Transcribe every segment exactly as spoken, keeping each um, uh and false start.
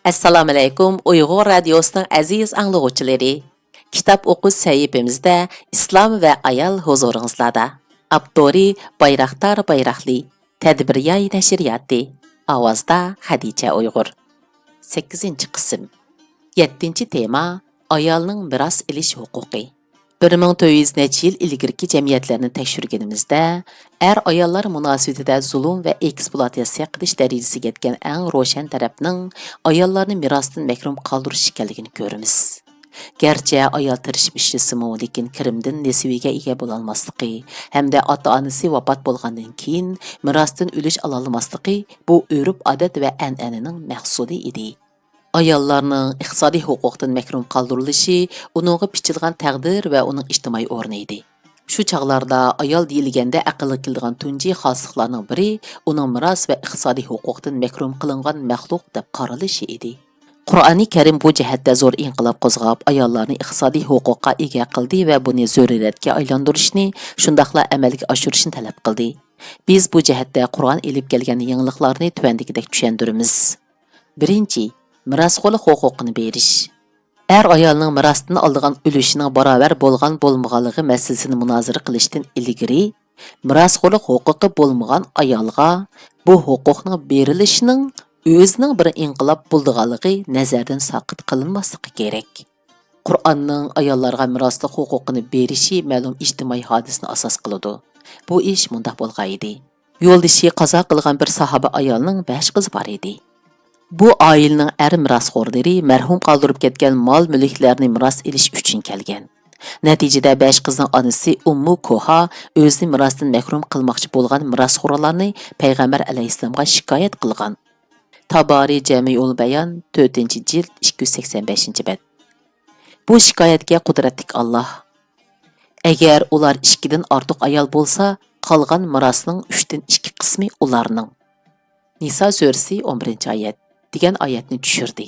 ئەسسالامۇئەلەيكۇم، ئۇيغۇر رادىيوسىنىڭ ئەزىز ئاڭلىغۇچىلىرى. كىتاب ئوقۇش سەھىپىمىزدە ئىسلام ۋە ئايال ھۇزۇرىڭىزلاردا. ئاپتورى بايراقدار بايراقلى، تەدبىرىياي نەشرىياتى. ئاۋازدا خەدىچە ئۇيغۇر. سەككىزىنچى قىسىم. يەتتىنچى تېما، ئايالنىڭ مىراس ئېلىش ھوقۇقى. بىر مىڭ تۆت يۈز نەچچە يىل ئىلگىرىكى جەمئىيەتلەرنى تەكشۈرگىنىمىزدە، ئەر-ئاياللار مۇناسىۋىتىدە زۇلۇم ۋە ئېكسپلۇئاتاتسىيە قىلىش دەرىجىسىگە يەتكەن ئەڭ روشەن تەرەپنىڭ ئاياللارنى مىراستىن مەھرۇم قالدۇرۇش ئىكەنلىكىنى كۆرىمىز. گەرچە ئايال تىرىشىپ ئىشلىسىمۇ، لېكىن كىرىمدىن نېسىۋىگە ئىگە بولالماسلىقى ھەمدە ئاتا-ئانىسى ۋاپات بولغاندىن كېيىن مىراستىن ئۈلۈش ئالالماسلىقى بۇ ئۆرپ-ئادەت ۋە ئەنئەنىنىڭ مەھسۇلى ئىدى. ئاياللارنىڭ ئىقتىسادىي ھوقۇقتىن مەھرۇم قالدۇرۇلۇشى ئۇنىڭغا پىچىلغان تەقدىر ۋە ئۇنىڭ ئىجتىمائىي ئورنى ئىدى. شۇ چاغلاردا ئايال دېيىلگەندە ئەقىلگە كېلىدىغان تۇنجى خاسلىقلارنىڭ بىرى ئۇنىڭ مىراس ۋە ئىقتىسادىي ھوقۇقتىن مەھرۇم قىلىنغان مەخلۇق دەپ قارىلىشى ئىدى. قۇرئانى كەرىم بۇ جەھەتتە زور ئىنقىلاب قوزغاپ، ئاياللارنى ئىقتىسادىي ھوقۇققا ئىگە قىلدى ۋە بۇنى زۆرۈرىيەتكە ئايلاندۇرۇشنى، شۇنداقلا ئەمەلگە ئاشۇرۇشنى تەلەپ قىلدى. بىز بۇ جەھەتتە قۇرئان ئېلىپ كەلگەن يېڭىلىقلارنى تۆۋەندىكىدەك چۈشەندۈرىمىز. بىرىنچى، مىراسخورلۇق ھوقۇقىنى بېرىش. ئەر-ئايالنىڭ مىراستىن ئالىدىغان ئۈلۈشىنىڭ باراۋەر بولغان-بولمىغانلىقى مەسىلىسىنى مۇنازىرە قىلىشتىن ئىلگىرى، مىراسخورلۇق ھوقۇقى بولمىغان ئايالغا بۇ ھوقۇقنىڭ بېرىلىشىنىڭ ئۆزىنىڭ بىر ئىنقىلاب بولىدىغانلىقى نەزەردىن ساقىت قىلىنماسلىقى كېرەك. قۇرئاننىڭ ئاياللارغا مىراسلىق ھوقۇقىنى بېرىشى مەلۇم ئىجتىمائىي ھادىسىنى ئاساس قىلىدۇ. بۇ ئىش مۇنداق بولغانىدى. يولدىشى قازا قىلغان بىر ساھابە ئايالنىڭ بەش قىزى بار ئىدى. بۇ ئائىلىنىڭ ئەر مىراسخورلىرى مەرھۇم قالدۇرۇپ كەتكەن مال-مۈلۈكلەرنى مىراس ئېلىش ئۈچۈن كەلگەن. نەتىجىدە بەش قىزنىڭ ئانىسى ئۇممۇ كوھا ئۆزىنى مىراستىن مەھرۇم قىلماقچى بولغان مىراسخورلارنى پەيغەمبەر ئەلەيھىسسالامغا شىكايەت قىلغان. تابارى جەمئۇل بايان، تۆتىنچى جىلد، ئىككى يۈز سەكسەن بەشىنچى بەت. بۇ شىكايەتكە قۇدرەتلىك ئاللاھ، ئەگەر ئۇلار ئىككىدىن ئارتۇق ئايال بولسا، قالغان مىراسنىڭ ئۈچتىن ئىككى قىسمى ئۇلارنىڭ. نىسا سۈرىسى، ئون بىرىنچى ئايەت، دېگەن ئايەتنى چۈشۈردى.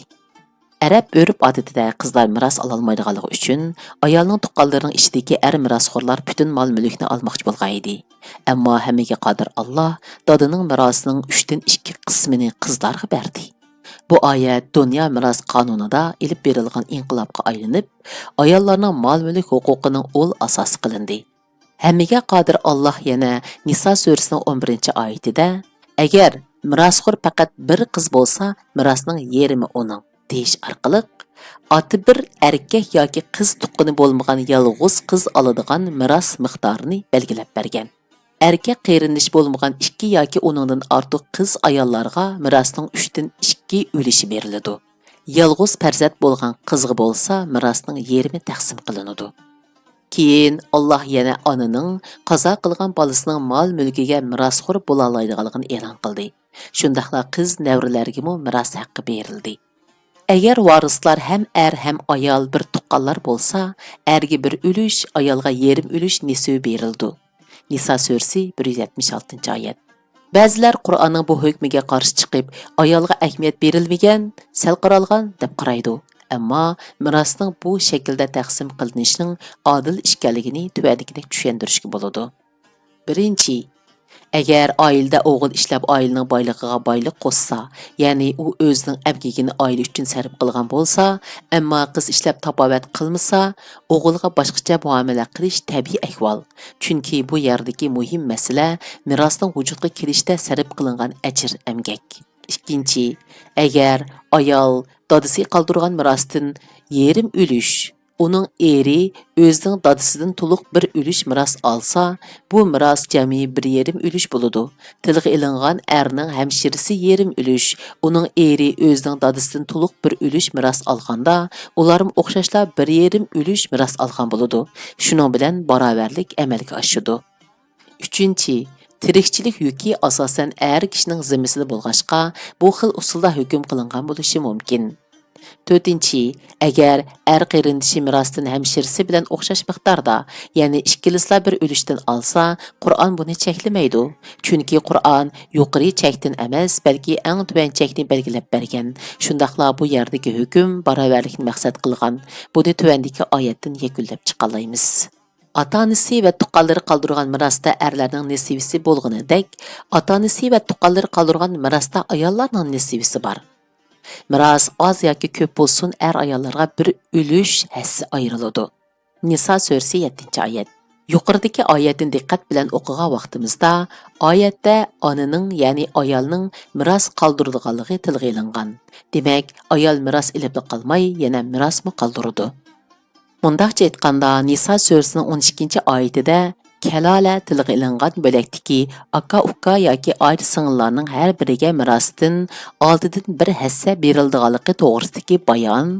ئەرەب ئۆرپ-ئادىتىدە قىزلار مىراس ئالالمايدىغانلىقى ئۈچۈن، ئايالنىڭ تۇغقانلىرىنىڭ ئىچىدىكى ئەر مىراسخورلار پۈتۈن مال-مۈلۈكنى ئالماقچى بولغان ئىدى. ئەمما ھەممىگە قادىر ئاللاھ دادىنىڭ مىراسىنىڭ ئۈچتىن ئىككى قىسمىنى قىزلارغا بەردى. بۇ ئايەت دۇنيا مىراس قانۇنىدا ئېلىپ بېرىلغان ئىنقىلابقا ئايلىنىپ، ئاياللارنىڭ مال-مۈلۈك ھوقۇقىنىڭ ئۇل ئاساسى قىلىندى. ھەممىگە قادىر ئاللاھ يەنە نىسا سۈرىسىنىڭ ئون بىرىنچى ئايىتىدە، ئەگەر مىراسخور پەقەت بىر قىز بولسا، مىراسنىڭ يېرىمى ئۇنىڭ، دېيىش ئارقىلىق، ئاتا بىر ئەركەك ياكى قىز تۇغقىنى بولمىغان يالغۇز قىز ئالىدىغان مىراس مىقدارىنى بەلگىلەپ بەرگەن. ئەركەك قېرىندىشى بولمىغان ئىككى ياكى ئۇنىڭدىن ئارتۇق قىز ئاياللارغا مىراسنىڭ ئۈچتىن ئىككى ئۈلۈشى بېرىلىدۇ. يالغۇز پەرزەنت بولغان قىزغا بولسا مىراسنىڭ يېرىمى تەقسىم قىلىنىدۇ. كېيىن ئاللاھ يەنە ئانىنىڭ قازا قىلغان بالىسىنىڭ مال-مۈلكىگە مىراسخور بولالايدىغانلىقىنى ئېلان قىلدى. شۇنداقلا قىز نەۋرىلەرگىمۇ مىراس ھەققى بېرىلدى. ئەگەر ۋارىسلار ھەم ئەر ھەم ئايال بىر تۇغقانلار بولسا، ئەرگە بىر ئۈلۈش، ئايالغا يېرىم ئۈلۈش نېسىۋى بېرىلىدۇ. نىسا سۈرىسى، بىر يۈز يەتمىش ئالتىنچى ئايەت. بەزىلەر قۇرئاننىڭ بۇ ھۆكمىگە قارشى چىقىپ، ئايالغا ئەھمىيەت بېرىلمىگەن، سەل قارالغان دەپ قارايدۇ. ئەمما مىراسنىڭ بۇ شەكىلدە تەقسىم قىلىنىشىنىڭ ئادىل ئىكەنلىكىنى تۆۋەندىكىدەك چۈشەندۈرۈشكە بولىدۇ. بىرىنچى، ئەگەر ئائىلىدە ئوغۇل ئىشلەپ ئائىلىنىڭ بايلىقىغا بايلىق قوشسا، يەنى ئۇ ئۆزىنىڭ ئەمگىكىنى ئائىلە ئۈچۈن سەرپ قىلغان بولسا، ئەمما قىز ئىشلەپ تاپاۋەت قىلمىسا، ئوغۇلغا باشقىچە مۇئامىلە قىلىش تەبىئىي ئەھۋال. چۈنكى بۇ يەردىكى مۇھىم مەسىلە مىراسنىڭ ۋۇجۇدقا كېلىشتە سەرپ قىلىنغان ئەجىر، ئەمگەك. ئىككىنچى، ئەگەر ئايال دادىسى قالدۇرغان مىراستىن يېرىم ئۈلۈش، ئۇنىڭ ئېرى ئۆزىنىڭ دادىسىدىن تولۇق بىر ئۈلۈش مىراس ئالسا، بۇ مىراس جەمئىي بىر يېرىم ئۈلۈش بولىدۇ. تىلغا ئېلىنغان ئەرنىڭ ھەمشىرىسى يېرىم ئۈلۈش، ئۇنىڭ ئېرى ئۆزىنىڭ دادىسىدىن تولۇق بىر ئۈلۈش مىراس ئالغاندا، ئۇلارمۇ ئوخشاشلا بىر يېرىم ئۈلۈش مىراس ئالغان بولىدۇ. شۇنىڭ بىلەن باراۋەرلىك ئەمەلگە ئاشىدۇ. ئۈچىنچى، تىرىكچىلىك يۈكى ئاساسەن ئەر كىشىنىڭ زىممىسىدە بولغاچقا، بۇ خىل ئۇسۇلدا ھۆكۈم قىلىنغان بولۇشى مۇمكىن. تۆتىنچى، ئەگەر ئەر قېرىندىشى مىراستىن ھەمشىرىسى بىلەن ئوخشاش مىقداردا، يەنى ئىككىلىسىلا بىر ئۈلۈشتىن ئالسا، قۇرئان بۇنى چەكلىمەيدۇ. چۈنكى قۇرئان يۇقىرى چەكتىن ئەمەس، بەلكى ئەڭ تۆۋەن چەكنى بەلگىلەپ بەرگەن. شۇنداقلا بۇ يەردىكى ھۆكۈم باراۋەرلىكنى مەقسەت قىلغان. بۇنى تۆۋەندىكى ئايەتتىن يەكۈنلەپ چىقالايمىز. ئاتا-ئانىسى ۋە تۇغقانلىرى قالدۇرغان مىراستا ئەرلەرنىڭ نېسىۋىسى بولغىنىدەك، ئاتا-ئانىسى ۋە تۇغقانلىرى قالدۇرغان مىراستا ئاياللارنىڭ نېسىۋىسى بار. مىراس ئاز ياكى كۆپ بولسۇن، ئەر-ئاياللارغا بىر ئۈلۈش ھەسسە ئايرىلىدۇ. نىسا سۈرىسى، يەتتىنچى ئايەت. يۇقىرىدىكى ئايەتنى دىققەت بىلەن ئوقۇغان ۋاقتىمىزدا، ئايەتتە ئانىنىڭ، يەنى ئايالنىڭ مىراس قالدۇرىدىغانلىقى تىلغا ئېلىنغان. دېمەك، ئايال مىراس ئېلىپلا قالماي، يەنە مىراسمۇ قالدۇرىدۇ. مۇنداقچە ئېيتقاندا، نىسا سۈرىسىنىڭ ئون ئىككىنچى ئايىتىدە كالالە تىلغا ئېلىنغان بۆلەكتىكى ئاكا-ئۇكا ياكى ئاچا-سىڭىللارنىڭ ھەر بىرىگە مىراستىن ئالتىدىن بىر ھەسسە بېرىلىدىغانلىقى توغرىسىدىكى بايان،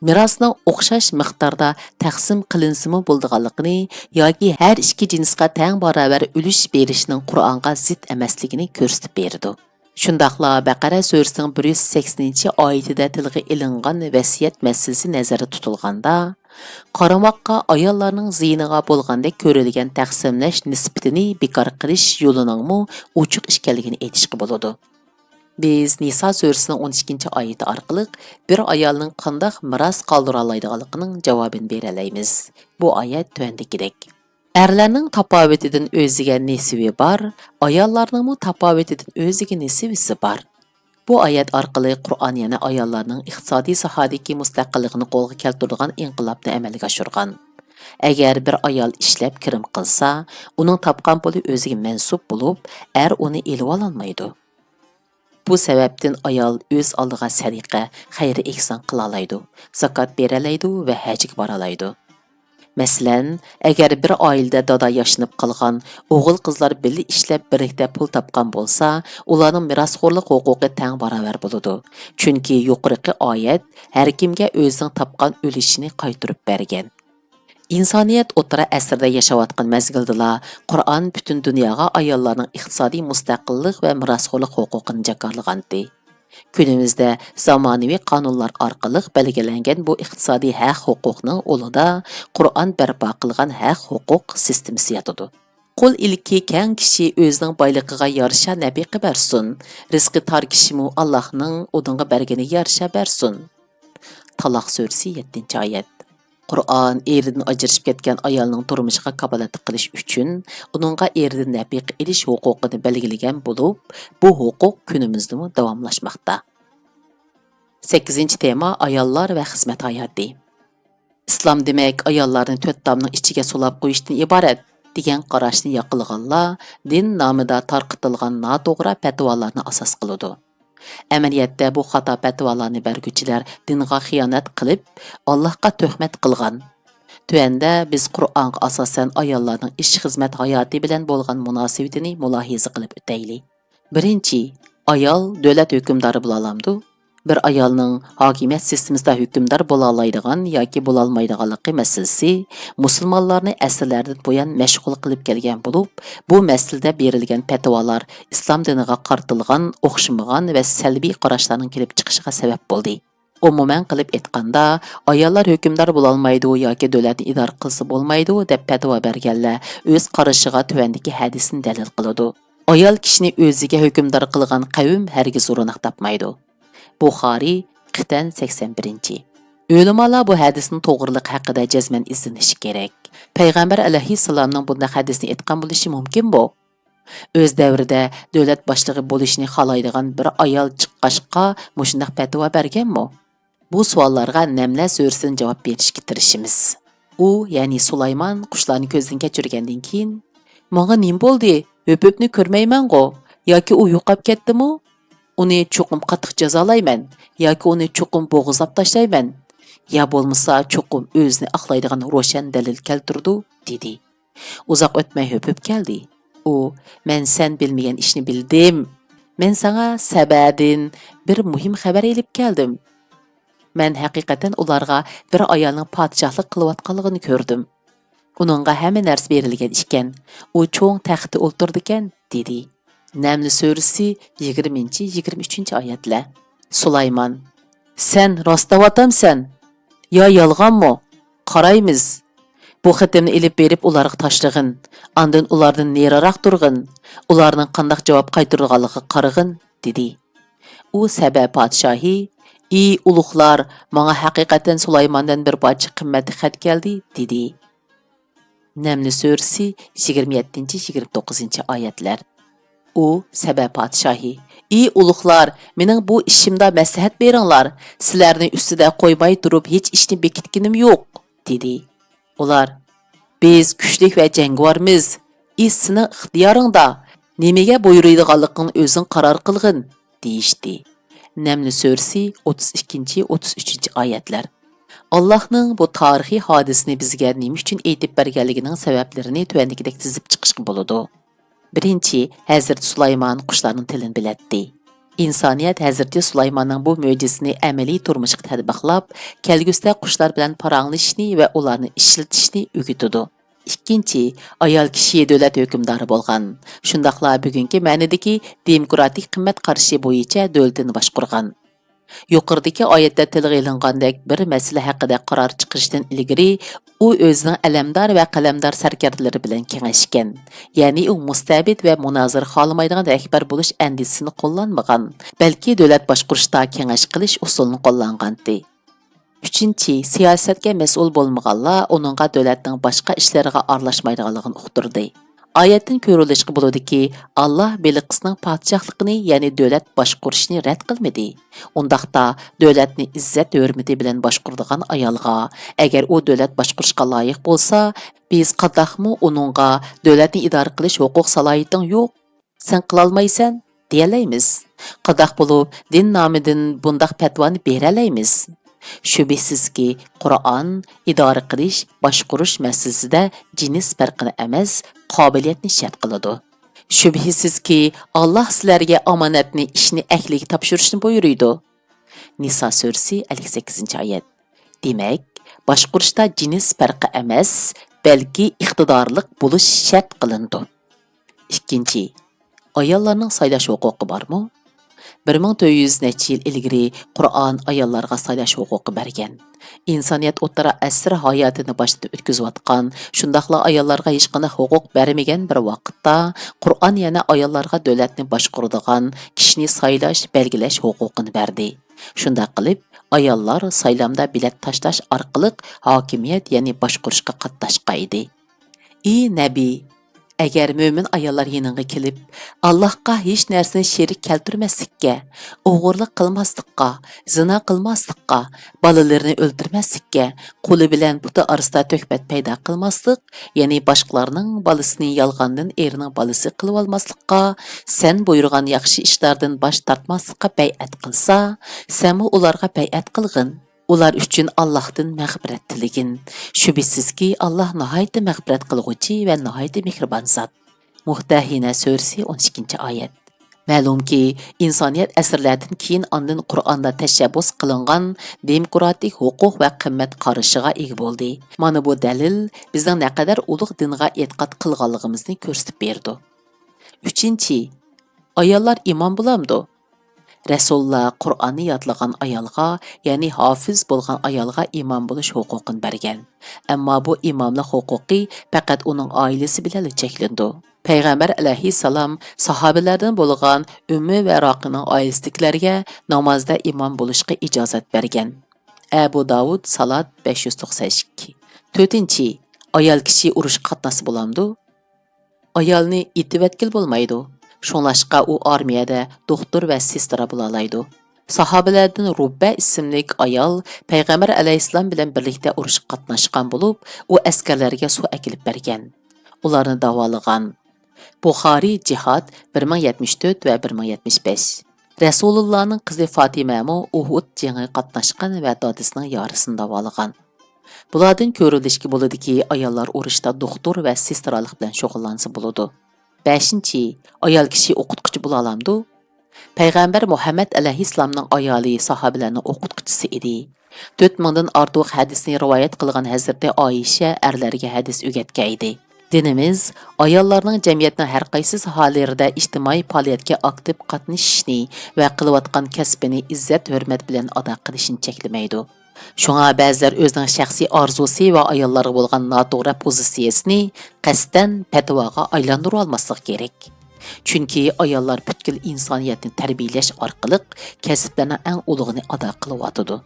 مىراسنىڭ ئوخشاش مىقداردا تەقسىم قىلىنسىمۇ بولىدىغانلىقىنى ياكى ھەر ئىككى جىنسقا تەڭ باراۋەر ئۈلۈش بېرىشنىڭ قۇرئانغا زىت ئەمەسلىكىنى كۆرسىتىپ بېرىدۇ. شۇنداقلا بەقەرە سۈرىسىنىڭ بىر يۈز سەكسىنىنچى ئايىتىدە تىلغا ئېلىنغان ۋەسىيەت مەسىلىسى نەزەردە تۇتۇلغاندا، قارىماققا ئاياللارنىڭ زىيىنىغا بولغاندەك كۆرۈلگەن تەقسىملەش نىسبىتىنى بىكار قىلىش يولىنىڭمۇ ئوچۇق ئىكەنلىكىنى ئېيتىشقا بولىدۇ. بىز نىسا سۈرىسىنىڭ ئون ئىككىنچى ئايىتى ئارقىلىق بىر ئايالنىڭ قانداق مىراس قالدۇرالايدىغانلىقىنىڭ جاۋابىنى بېرەلەيمىز. بۇ ئايەت تۆۋەندىكىدەك. ئەرلەرنىڭ تاپاۋىتىدىن ئۆزىگە نېسىۋى بار، ئاياللارنىڭمۇ تاپاۋىتىدىن ئۆزىگە نېسىۋىسى بار. بۇ ئايەت ئارقىلىق قۇرئان يەنە ئاياللارنىڭ ئىقتىسادىي ساھەدىكى مۇستەقىللىقىنى قولغا كەلتۈرىدىغان ئىنقىلابنى ئەمەلگە ئاشۇرغان. ئەگەر بىر ئايال ئىشلەپ كىرىم قىلسا، ئۇنىڭ تاپقان پۇلى ئۆزىگە مەنسۇپ بولۇپ، ئەر ئۇنى ئېلىۋالالمايدۇ. بۇ سەۋەبتىن ئايال ئۆز ئالدىغا سەدىقە، خەير-ئېھسان قىلالايدۇ، زاكات بېرەلەيدۇ ۋە ھەجگە بارالايدۇ. مەسىلەن، ئەگەر بىر ئائىلىدە دادا ياشىنىپ قالغان، ئوغۇل-قىزلار بىللە ئىشلەپ بىرلىكتە پۇل تاپقان بولسا، ئۇلارنىڭ مىراسخورلۇق ھوقۇقى تەڭ باراۋەر بولىدۇ. چۈنكى يۇقىرىقى ئايەت ھەركىمگە ئۆزىنىڭ تاپقان ئۈلۈشىنى قايتۇرۇپ بەرگەن. ئىنسانىيەت ئوتتۇرا ئەسىردە ياشاۋاتقان مەزگىلدىلا قۇرئان پۈتۈن دۇنياغا ئاياللارنىڭ ئىقتىسادىي مۇستەقىللىق ۋە مىراسخورلۇق ھوقۇقىنى جاكارلىغانىدى. كۈنىمىزدە زامانىۋى قانۇنلار ئارقىلىق بەلگىلەنگەن بۇ ئىقتىسادىي ھەق-ھوقۇقنىڭ ئۇلىدا قۇرئان بەرپا قىلغان ھەق-ھوقۇق سىستېمىسى ياتىدۇ. قۇل ئىلكى كەڭ كىشى ئۆزىنىڭ بايلىقىغا يارىشا نەپىقە بەرسۇن، رىزقى تار كىشىمۇ ئاللاھنىڭ ئۇنىڭغا بەرگىنىگە يارىشا بەرسۇن. تالاق سۈرىسى، يەتتىنچى ئايەت. قۇرئان ئېرىدىن ئاجرىشىپ كەتكەن ئايالنىڭ تۇرمۇشىغا كاپالەتلىك قىلىش ئۈچۈن ئۇنىڭغا ئېرىدىن نەپىقە ئېلىش ھوقۇقىنى بەلگىلىگەن بولۇپ، بۇ ھوقۇق كۈنىمىزدىمۇ داۋاملاشماقتا. سەككىزىنچى تېما، ئاياللار ۋە خىزمەت ھاياتى. ئىسلام دېمەك ئاياللارنى تۆت تامنىڭ ئىچىگە سولاپ قويۇشتىن ئىبارەت، دېگەن قاراشنى ياقلىغانلار دىن نامىدا تارقىتىلغان ناتوغرا پەتىۋالارنى ئاساس قىلىدۇ. ئەمەلىيەتتە بۇ خاتا پەتىۋالارنى بەرگۈچىلەر دىنغا خىيانەت قىلىپ، ئاللاھقا تۆھمەت قىلغان. تۆۋەندە بىز قۇرئانغا ئاساسەن ئاياللارنىڭ ئىش-خىزمەت ھاياتى بىلەن بولغان مۇناسىۋىتىنى مۇلاھىزە قىلىپ ئۆتەيلى. بىرىنچى، ئايال دۆلەت ھۆكۈمدارى بولالامدۇ؟ بىر ئايالنىڭ ھاكىمىيەت سىستېمىسىدا ھۆكۈمدار بولالايدىغان ياكى بولالمايدىغانلىقى مەسىلىسى مۇسۇلمانلارنى ئەسىرلەردىن بۇيان مەشغۇل قىلىپ كەلگەن بولۇپ، بۇ مەسىلىدە بېرىلگەن پەتىۋالار ئىسلام دىنىغا قارىتىلغان ئوخشىمىغان ۋە سەلبىي قاراشلارنىڭ كېلىپ چىقىشىغا سەۋەب بولدى. ئومۇمەن قىلىپ ئېيتقاندا، ئاياللار ھۆكۈمدار بولالمايدۇ ياكى دۆلەتنى ئىدارە قىلسا بولمايدۇ دەپ پەتىۋا بەرگەنلەر ئۆز قارىشىغا تۆۋەندىكى ھەدىسنى دەلىل قىلىدۇ. ئايال كىشىنى ئۆزىگە ھۆكۈمدار قىلغان قەۋم ھەرگىز روناق تاپمايدۇ. بۇخارىي، قىتئەن سەكسەن بىرىنچى. ئۆلىمالار بۇ ھەدىسنىڭ توغرىلىقى ھەققىدە جەزمەن ئىزدىنىشى كېرەك. پەيغەمبەر ئەلەيھىسسالامنىڭ بۇنداق ھەدىسنى ئېيتقان بولۇشى مۇمكىنمۇ؟ ئۆز دەۋرىدە دۆلەت باشلىقى بولۇشنى خالايدىغان بىر ئايال چىققاچقا مۇشۇنداق پەتىۋا بەرگەنمۇ؟ بۇ سوئاللارغا نەملە سۈرىسىدىن جاۋاب بېرىشكە تىرىشىمىز. ئۇ، يەنى سۇلايمان قۇشلارنى كۆزدىن كەچۈرگەندىن كېيىن، ماڭا نېمە بولدى؟ ھۆپۈپنى كۆرمەيمەنغۇ؟ ياكى ئۇ يوقاپ كەتتىمۇ؟ ئۇنى چوقۇم قاتتىق جازالايمەن ياكى ئۇنى چوقۇم بوغۇزلاپ تاشلايمەن. يا بولمىسا چوقۇم ئۆزىنى ئاقلايدىغان روشەن دەلىل كەلتۈرىدۇ، دېدى. ئۇزاق ئۆتمەي ھۆپۈپ كەلدى. ئۇ، مەن سەن بىلمىگەن ئىشنى بىلدىم. مەن ساڭا سەبەدىن بىر مۇھىم خەۋەر ئېلىپ كەلدىم. مەن ھەقىقەتەن ئۇلارغا بىر ئايالنىڭ پادىشاھلىق قىلىۋاتقانلىقىنى كۆردۈم. ئۇنىڭغا ھەممە نەرسە بېرىلگەن ئىكەن. ئۇ چوڭ تەختتە ئولتۇرىدىكەن، دېدى. نەمل سۈرىسى، يىگىرمىنچى، يىگىرمە ئۈچىنچى ئايەتلەر. سۇلايمان، سەن راست دەۋاتامسەن؟ يا يالغانمۇ؟ قارايمىز. بۇ خېتىمنى ئېلىپ بېرىپ ئۇلارغا تاشلىغىن. ئاندىن ئۇلاردىن نېرىراق تۇرغىن. ئۇلارنىڭ قانداق جاۋاب قايتۇرىدىغانلىقىغا قارىغىن، دېدى. ئۇ سەبە پادىشاھى، ئى ئۇلۇغلار، ماڭا ھەقىقەتەن سۇلايماندىن بىر پارچە قىممەتلىك خەت كەلدى، دېدى. نەمل سۈرىسى، يىگىرمە يەتتىنچى، يىگىرمە توققۇزىنچى ئايەتلەر. ئۇ، سەبە پادىشاھى، «ئى ئۇلۇغلار، مېنىڭ بۇ ئىشىمدا مەسلىھەت بېرىڭلار، سىلەرنى ئۈستىدە قويماي تۇرۇپ ھېچ ئىشنى بېكىتكىنىم يوق» دېدى. ئۇلار: «بىز كۈچلۈك ۋە جەڭگىۋارمىز. ئىش سېنىڭ ئىختىيارىڭدا، نېمىگە بۇيرۇيدىغانلىقىڭنى ئۆزۈڭ قارار قىلغىن» دېيىشتى. نەمل سۈرىسى ئوتتۇز ئىككىنچى، ئوتتۇز ئۈچىنچى ئايەتلەر. ئاللاھنىڭ بۇ تارىخىي ھادىسىنى بىزگە نېمە ئۈچۈن ئېيتىپ بەرگەنلىكىنىڭ سەۋەبلىرىنى تۆۋەندىكىدەك تىزىپ چىقىشقا بولىدۇ. بىرىنچى، ھەزرىتى سۇلايمان قۇشلارنىڭ تىلىنى بىلەتتى. ئىنسانىيەت ھەزرىتى سۇلايماننىڭ بۇ مۆجىزىسىنى ئەمەلىي تۇرمۇشقا تەتبىقلاپ، كەلگۈسىدە قۇشلار بىلەن پاراڭلىشىشنى ۋە ئۇلارنى ئىشلىتىشنى ئۆگىتىدۇ. ئىككىنچى، ئايال كىشى دۆلەت ھۆكۈمدارى بولغان، شۇنداقلا بۈگۈنكى مەنىدىكى دېموكراتىك قىممەت قارىشى بويىچە دۆلىتىنى باشقۇرغان. يۇقىرىدىكى ئايەتتە تىلغا ئېلىنغاندەك بىر مەسىلە ھەققىدە قارار چىقىرىشتىن ئىلگىرى، ئۇ ئۆزىنىڭ ئەلەمدار ۋە قەلەمدار سەركەردىلىرى بىلەن كېڭەشكەن، يەنى ئۇ مۇستەبىت ۋە مۇنازىرە خالىمايدىغان رەھبەر بولۇش ئەندىزىسىنى قوللانمىغان، بەلكى دۆلەت باشقۇرۇشتا كېڭەش قىلىش ئۇسۇلىنى قوللانغانتى. ئۈچىنچى، سىياسەتكە مەسئۇل بولمىغانلار ئۇنىڭغا دۆلەتنىڭ باشقا ئىشلىرىغا ئارىلاشمايدىغانلىقىنى ئۇقتۇردى. ئايەتتىن كۆرۈلۈشكە بولىدۇكى، ئاللا بېلىقىسنىڭ پادىشاھلىقىنى، يەنى دۆلەت باشقۇرۇشنى رەت قىلمىدى. ئۇنداقتا، دۆلەتنى ئىززەت-ھۆرمىتى بىلەن باشقۇرىدىغان ئايالغا، ئەگەر ئۇ دۆلەت باشقۇرۇشقا لايىق بولسا، بىز قانداقمۇ ئۇنىڭغا دۆلەتنى ئىدارە قىلىش ھوقۇق-سالاھىيىتىڭ يوق، سەن قىلالمايسەن دېيەلەيمىز؟ قانداق بولۇپ دىن نامىدىن بۇنداق پەتىۋانى بېرەلەيمىز؟ شۈبھىسىزكى، قۇرئان ئىدارە قىلىش، باشقۇرۇش مەسىلىسىدە جىنس پەرقىنى ئەمەس، قابىلىيەتنى شەرت قىلىدۇ. شۈبھىسىزكى، ئاللا سىلەرگە ئامانەتنى، ئىشنى ئەھلىگە تاپشۇرۇشنى بۇيرۇيدۇ. نىسا سۈرىسى، ئەللىك سەككىزىنچى ئايەت. دېمەك، باشقۇرۇشتا جىنس پەرقى ئەمەس، بەلكى ئىقتىدارلىق بولۇش شەرت قىلىنىدۇ. ئىككىنچى، ئاياللارنىڭ سايلاش ھوقۇقى بارمۇ؟ بىر مىڭ تۆت يۈز نەچچە يىل ئىلگىرى قۇرئان ئاياللارغا سايلاش ھوقۇقى بەرگەن. ئىنسانىيەت ئوتتۇرا ئەسىر ھاياتىنى باشتىن ئۆتكۈزۈۋاتقان، شۇنداقلا ئاياللارغا ھېچقانداق ھوقۇق بەرمىگەن بىر ۋاقىتتا، قۇرئان يەنە ئاياللارغا دۆلەتنى باشقۇرىدىغان، كىشىنى سايلاش، بەلگىلەش ھوقۇقىنى بەردى. شۇنداق قىلىپ، ئاياللار سايلامدا بېلەت تاشلاش ئارقىلىق ھاكىمىيەت، يەنى باشقۇرۇشقا قاتناشقان ئىدى. ئى نەبى! ئەگەر مۆمىن ئاياللار يېنىڭغا كېلىپ، ئاللاھقا ھېچ نەرسىنى شېرىك كەلتۈرمەسلىككە، ئوغرىلىق قىلماسلىققا، زىنا قىلماسلىققا، بالىلىرىنى ئۆلتۈرمەسلىككە، قولى بىلەن پۇتى ئارىسىدا تۆھمەت پەيدا قىلماسلىق، يەنى باشقىلارنىڭ بالىسىنى يالغاندىن ئېرىنىڭ بالىسى قىلىۋالماسلىققا، سەن بۇيرۇغان ياخشى ئىشلاردىن باش تارتماسلىققا بەيئەت قىلسا، سەنمۇ ئۇلارغا بەيئەت قىلغىن. ئۇلار ئۈچۈن ئاللاھتىن مەغپىرەت تىلىگىن. شۈبھىسىزكى، ئاللاھ ناھايىتى مەغپىرەت قىلغۇچى ۋە ناھايىتى مېھرىبان زات. مۇھتەھىنە سۈرىسى، ئون ئىككىنچى ئايەت. مەلۇمكى، ئىنسانىيەت ئەسىرلەردىن كېيىن ئاندىن قۇرئاندا تەشەببۇس قىلىنغان دېموكراتىك ھوقۇق ۋە قىممەت قارىشىغا ئىگە بولدى. مانا بۇ دەلىل بىزنىڭ نەقەدەر ئۇلۇغ دىنغا ئېتىقاد قىلغانلىقىمىزنى كۆرسىتىپ بېرىدۇ. ئۈچىنچى، ئاياللار ئىمام بولامدۇ؟ رەسۇلۇللا قۇرئاننى يادلىغان ئايالغا، يەنى ھافىز بولغان ئايالغا ئىمام بولۇش ھوقۇقىنى بەرگەن. ئەمما بۇ ئىماملىق ھوقۇقى پەقەت ئۇنىڭ ئائىلىسى بىلەنلا چەكلىنىدۇ. پەيغەمبەر ئەلەيھىسسالام ساھابىلەردىن بولغان ئۈممى ۋەراقىنىڭ ئائىلىسىدىكىلەرگە نامازدا ئىمام بولۇشقا ئىجازەت بەرگەن. ئەبۇ داۋۇد، سالات، بەش يۈز توقسان ئىككى. تۆتىنچى، ئايال كىشى ئۇرۇشقا قاتناشسا بولامدۇ؟ ئايالنى ئېتىۋەتكىلى بولمايدۇ. شۇڭلاشقا ئۇ ئارمىيەدە دوختۇر ۋە سېسترا بولالايدۇ. ساھابىلەردىن رۇببە ئىسىملىك ئايال پەيغەمبەر ئەلەيھىسسالام بىلەن بىرلىكتە ئۇرۇشقا قاتناشقان بولۇپ، ئۇ ئەسكەرلەرگە سۇ ئەكېلىپ بەرگەن. ئۇلارنى داۋالىغان. بۇخارىي، جىھاد، بىر مىڭ يەتمىش تۆت ۋە بىر مىڭ يەتمىش بەش. رەسۇلۇللانىڭ قىزى فاتىمەمۇ ئۇھۇد جېڭىغا قاتناشقان ۋە دادىسىنىڭ يارىسىنى داۋالىغان. بۇلاردىن كۆرۈلۈشكە بولىدۇكى، ئاياللار ئۇرۇشتا دوختۇر ۋە سېسترالىق بىلەن شۇغۇللانسا بولىدۇ. بەشىنچى، ئايال كىشى ئوقۇتقۇچى بولالامدۇ؟ پەيغەمبەر مۇھەممەد ئەلەيھىسسالامنىڭ ئايالى ساھابىلەرنىڭ ئوقۇتقۇچىسى ئىدى. تۆت مىڭدىن ئارتۇق ھەدىسنى رىۋايەت قىلغان ھەزرىتى ئائىشە ئەرلەرگە ھەدىس ئۆگەتكەن ئىدى. دىنىمىز ئاياللارنىڭ جەمئىيەتنىڭ ھەر قايسى ساھەلىرىدە ئىجتىمائىي پائالىيەتكە ئاكتىپ قاتنىشىشنى ۋە قىلىۋاتقان كەسپىنى ئىززەت-ھۆرمەت بىلەن ئادا قىلىشنى چەكلىمەيدۇ. شۇڭا بەزىلەر ئۆزىنىڭ شەخسىي ئارزۇسى ۋە ئاياللارغا بولغان ناتوغرا پوزىتسىيەسىنى قەستەن پەتىۋاغا ئايلاندۇرۇۋالماسلىقى كېرەك. چۈنكى ئاياللار پۈتكۈل ئىنسانىيەتنى تەربىيەلەش ئارقىلىق كەسىپلەرنىڭ ئەڭ ئۇلۇغىنى ئادا قىلىۋاتىدۇ.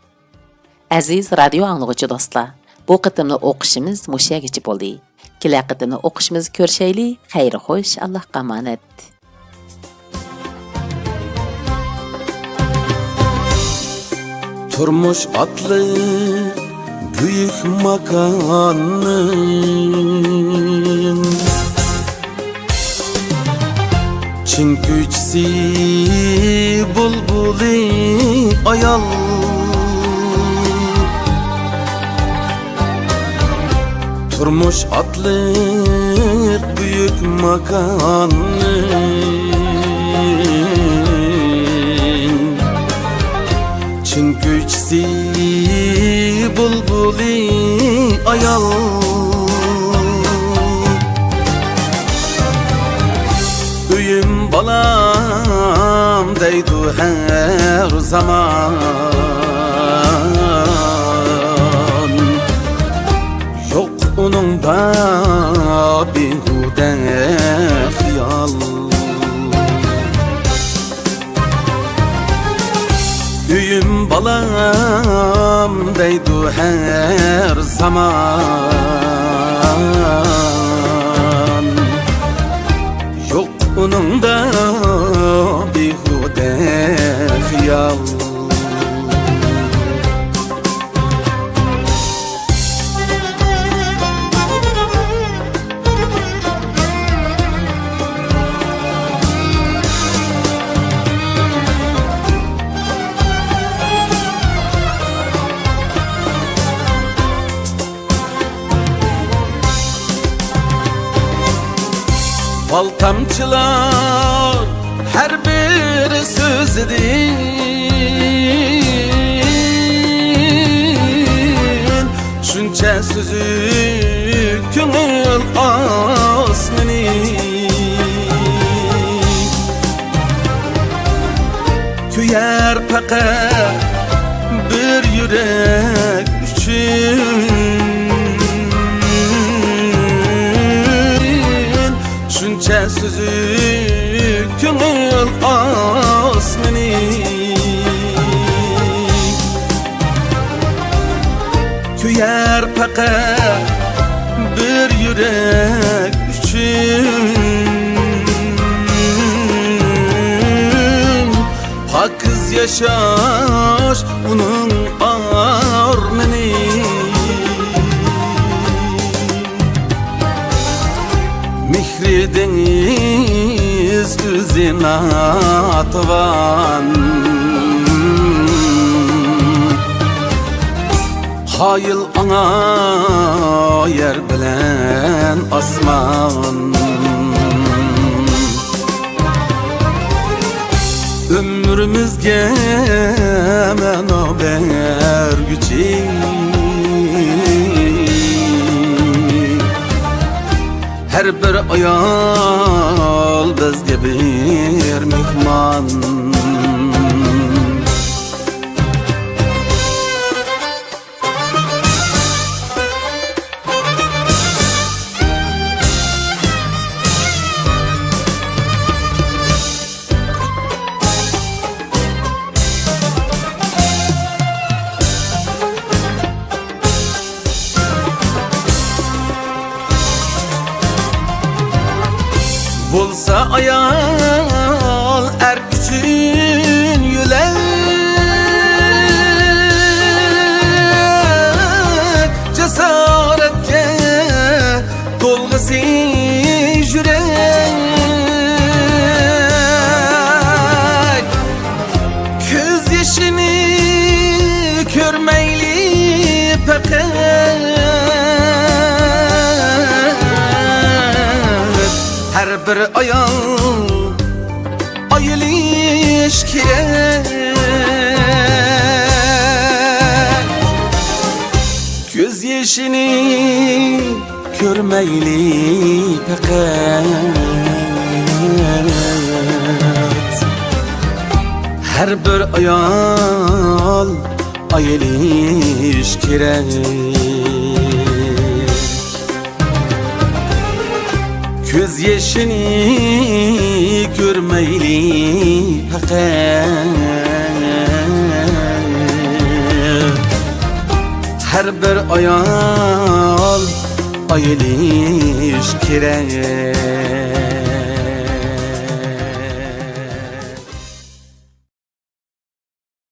ئەزىز رادىيو ئاڭلىغۇچى دوستلار، بۇ قېتىملىق ئوقۇشىمىز مۇشۇ يەرگىچە بولدى. كېلەر قېتىملىق ئوقۇشىمىزدا كۆرۈشەيلى. خەير خوش، ئاللاھقا ئامانەت. تۇرمۇش ئاتلىق بۈيۈك ماكاننىڭ چىن كۈيچىسى بۇلبۇلى ئايال. تۇرمۇش ئاتلىق بۈيۈك ماكاننىڭ چىن كۈيچىسى بۇلبۇلى ئايال. ئۆيۈم بالام دەيدۇ ھەر زامان. يوق ئۇنىڭدا بىھۇدە خىيال. ئۆيۈم بالام دەيدۇ ھەر زامان. يوق ئۇنىڭدا بىھۇدە خىيال. بال تامچىلار ھەر بىر سۆزىدىن شۇنچە سۈزۈك كۆڭۈل ئاسمىنى كۆيەر پەقەت بىر يۈرەك ئۈچۈن. شۇنچە سۈزۈك كۆڭۈل ئاسمىنى كۆيەر پەقەت بىر يۈرەك ئۈچۈن. پاكىز ياشاش ئۇنىڭ ئارمىنى. مېھرى دېڭىز ئۆزى ناتىۋان. قايىل ئاڭا يەر بىلەن ئاسمان. ئۆمرىمىزگە مەنا بەرگۈچى ھەر بىر ئايال بىزگە بىر مېھمان. بولسا ئايال ئەر ئۈچۈن يۆلەك، جاسارەتكە تولغىسى يۈرەك. كۆز يېشىنى كۆرمەيلى پەقەت. ھەر بىر ئايال ئايىلىش كېرەك. كۆز يېشىنى كۆرمەيلى پەقەت. ھەر بىر ئايال ئايىلىش كېرەك. كۆز يېشىنى كۆرمەيلى پەقەت. ھەر بىر ئايال ئايىلىش كېرەك.